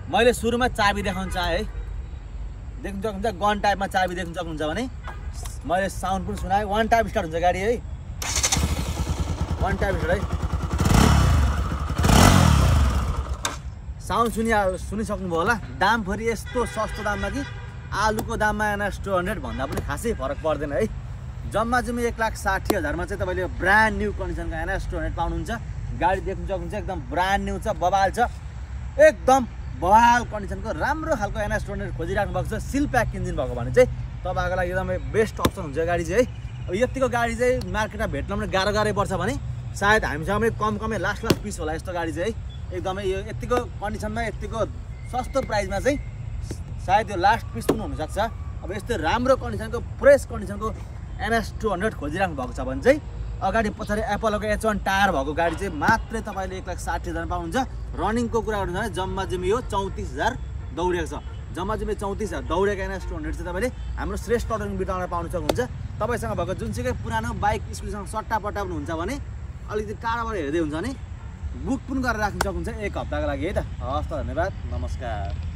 मैले सुरुमा चाबी देखाउन चाहे है, देख्नु सक्नुहुन्छ गन टाइपमा चाबी देख्नु सक्नुहुन्छ भने मैले साउन्ड पनि सुनाएँ। वान टाइप स्टार्ट हुन्छ गाडी है, वान टाइप स्टार्ट है। साउन्ड सुनिसक्नुभयो होला। दाम फेरि यस्तो सस्तो दाममा कि आलुको दाममा NS 200 भन्दा पनि खासै फरक पर्दैन है। जम्मा जम्मी 1,60,000मा चाहिँ तपाईँले ब्रान्ड न्यू कन्डिसनको NS 200 पाउनुहुन्छ। गाडी देख्नु सक्नुहुन्छ एकदम ब्रान्ड न्यू छ, बबाल छ, एकदम बवाल कन्डिसनको राम्रो खालको NS 200 खोजिराख्नु भएको छ। सिल प्याक इन्जिन भएको भने चाहिँ तपाईँको लागि एकदमै बेस्ट अप्सन हुन्छ गाडी चाहिँ है। अब यतिको गाडी चाहिँ मार्केटमा भेट्न पनि गाह्रै पर्छ भने सायद हामीसँग पनि कमै लास्ट पिस होला यस्तो गाडी चाहिँ है। एकदमै यो यतिको कन्डिसनमा यतिको सस्तो प्राइसमा चाहिँ सायद यो लास्ट पिस पनि हुनसक्छ। अब यस्तो राम्रो कन्डिसनको फ्रेस कन्डिसनको NS 200 खोजिराख्नु भएको छ भने चाहिँ अगाडि पछाडि एपोलोको H1 टायर भएको गाडी चाहिँ मात्रै तपाईँले 1,60,000 पाउनुहुन्छ। रनिङको कुरा गर्नु भने जम्मा जम्मी यो 34,000 दौडेको छ। जम्मा जम्मी 34,000 दौडेको NS 200 चाहिँ तपाईँले हाम्रो श्रेष्ठ टर्निङ बिटाउन पाउन सक्नुहुन्छ। तपाईँसँग भएको जुनसुकै पुरानो बाइक स्कुटीसँग सट्टापट्टा पनि हुन्छ भने अलिकति टाढाबाट हेर्दै हुन्छ भने बुक पनि गरेर राख्न सक्नुहुन्छ 1 हप्ताको लागि है त। हस् त, धन्यवाद, नमस्कार।